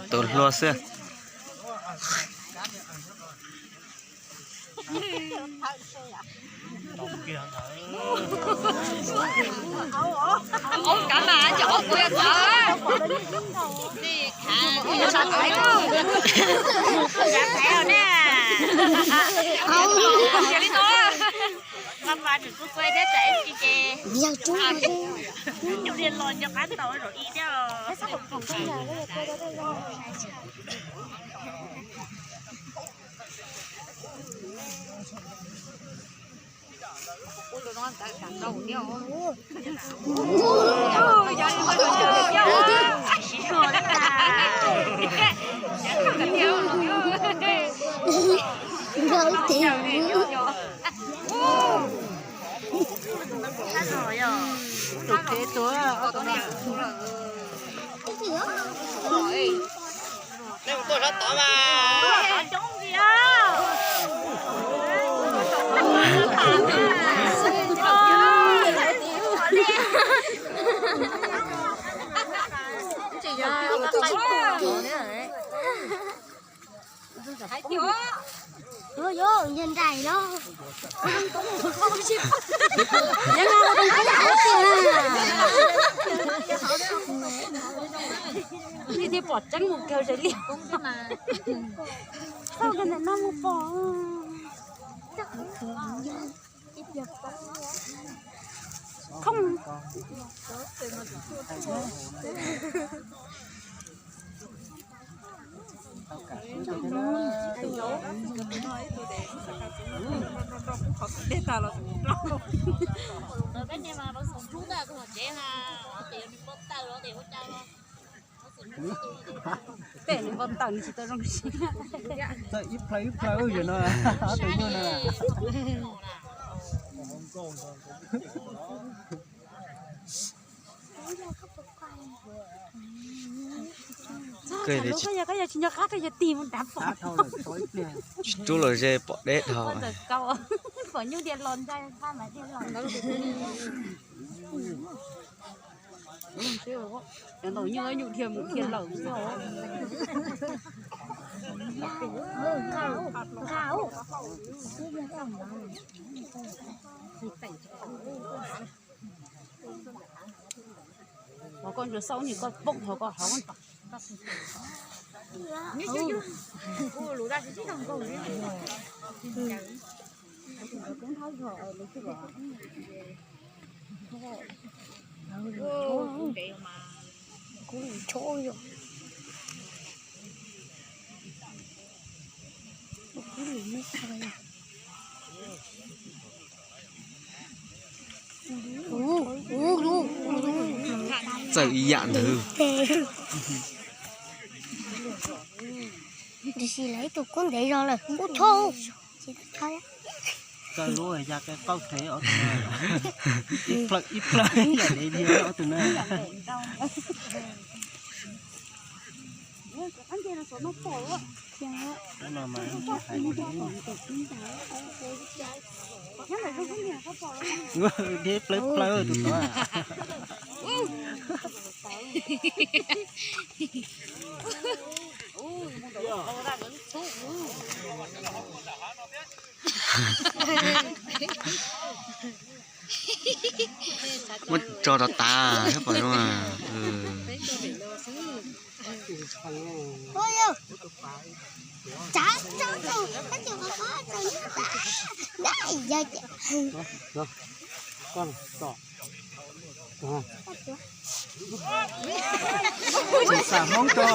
Tus hluas xwb. Nej mus tuaj sab tod mas. Yuav yuav yog nraim los. Li thiaj pom tseeb mus kawg zes liaj. Txog kawg ntawm no mus pom. Khoob. Tej nws npau taws nws tsis tau zoo siab. Txawm ib plhaw ib plhaw yog no, ob tug nyuj no. Koj yog tsis nco qab koj yog tig mus nrad pom. Tsis rub los ze pom deb dhau. Pom nyuj dhia los ntag, qab mas dhia los. Cov ntaus nyuj nyuj dhia mus dhia lawm xwb. Hov koj ntsuas xauj ni koj poob hov koj hov ntag. Kuv chob yom. Txawm ib yam ntawd. Tiam sis lawv ib tug kub ntev zog lawm, kub chauj. Txawm lub ya qe qauj thev ob tug na. Ib plawg ib plawg yam dev li ob tug na. Dheb plawg plawg tus no. Muab tso rau tas thiab pom zoo. Xam Hmoob tso.